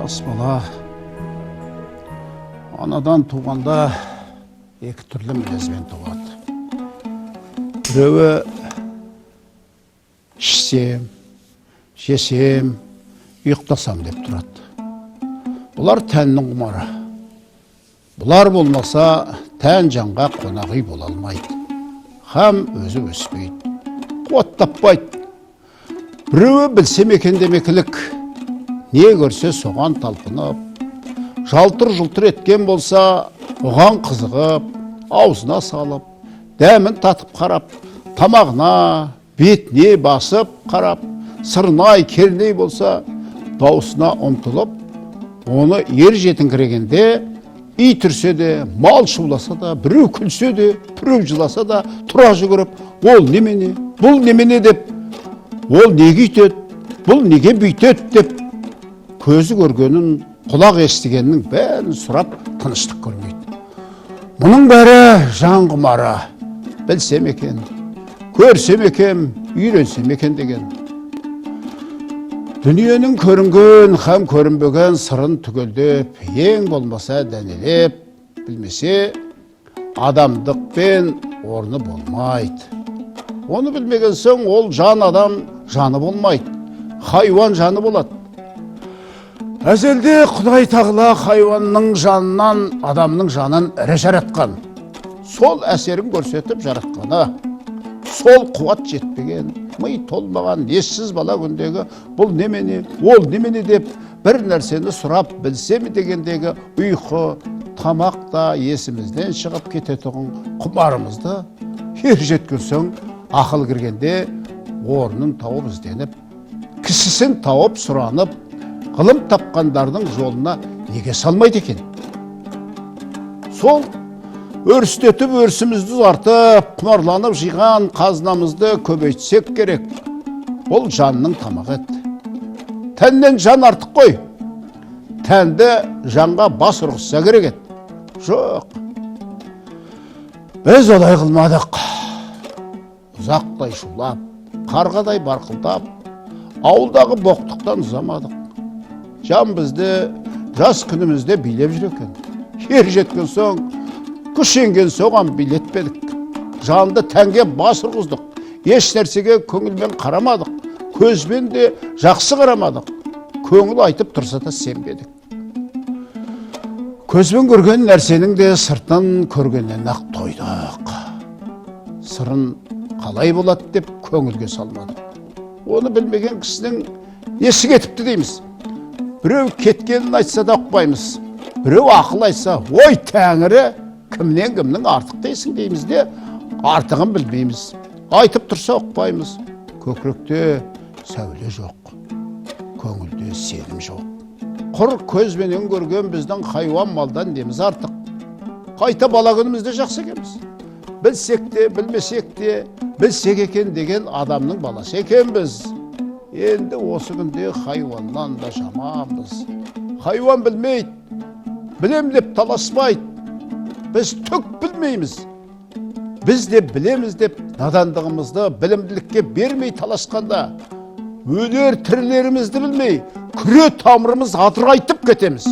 Жас бала анадан туғанда екі түрлі мінезбен туады. Біреуі ішсем, жесем, ұйықтасам деп тұрады. Бұлар тәннің құмары. Бұлар болмаса, тән жанға қонақ үй бола алмайды. Хам өзі өспейді, қуат таппайды. Біреуі білсем екен демекілік, не көрсе соған талпынып, жалтыр жұлтыр еткен болса, оған қызығып, аузына салып, дәмін татып қарап, тамағына, бетіне басып қарап, сырнай, керней болса, дауысына ұмтылып, оны ер жетіңкірегенде, ит үрсе де, мал шуласа да, біреу күлсе де, біреу жыласа да, тұра жүгіріп, ол немене, бұл немене деп, ол неге үйтеді, бұл неге бүйтеді деп, көзі көргенін, құлақ естігеннің бәрін сұрап, тыныштық көрмейді. Мұның бәрі жан құмары. Білсем екен, көрсем екен, үйренсем екен деген. Дүниенің көрінген һәм көрінбеген сырын түгелдеп, ең болмаса дәнелеп білмесе, адамдықпен орны болмайды. Оны білмеген соң, ол жан адам жаны болмайды, хайуан жаны болады. Әзелде Құдай тағала хайуанның жанынан адамның жанын ірі жаратқан. Сол әсерін көрсетіп жаратқаны. Сол қуат жетпеген, ми толмаған, ессіз бала күндегі бұл немене, ол немене деп бір нәрсені сұрап білсем дегендегі ұйқы, тамақ та есімізден шығып кететұғын құмарымызды ер жеткен соң, ақыл кіргенде орнын тауып ізденіп, кісісін тауып сұранып, ғылым тапқандардың жолына неге салмайды екен? Сол өрістетіп, өрісімізді ұзартып, құмарланып жиған қазынамызды көбейтсек керек. Бұл жанның тамағы еді. Тәннен жан артық қой. Тәнді жанға бас ұрғызса керек еді. Жоқ, біз олай қылмадық. Ұзақтай шулап, қарғадай барқылдап, ауылдағы боқтықтан ұзамадық. Жан бізді жас күнімізде билеп жүр екен. Ер жеткен соң, күш енген соған билетпедік. Жанды тәнге бас ұрғыздық. Еш нәрсеге көңілмен қарамадық. Көзбен де жақсы қарамадық. Көңіл айтып тұрса да сенбедік. Көзбен көрген нәрсенің де сыртын көргеннен ақ тойдық. Сырын қалай болады деп көңілге салмадық. Оны білмеген кісінің несі кетіпті дейміз. Біреу кеткенін айтса да ұқпаймыз. Біреу ақыл айтса, ой тәңірі, кімнен кімнің артық дейсің дейміз де, артығын білмейміз. Айтып тұрса ұқпаймыз. Көкіректе сәуле жоқ, көңілде сенім жоқ. Құр көзбенен көрген біздің хайуан малдан неміз артық? Қайта бала күнімізде жақсы екенбіз. Білсек те, білмесек те, білсек екен деген адамның баласы екенбіз. Енді осы күнде хайуаннан да жаманбыз. Хайуан білмейді, білем деп таласпайды. Біз түк білмейміз. Біз де білеміз деп надандығымызды білімділікке бермей таласқанда, өлер тірілерімізді білмей, күре тамырымыз адырайтып кетеміз.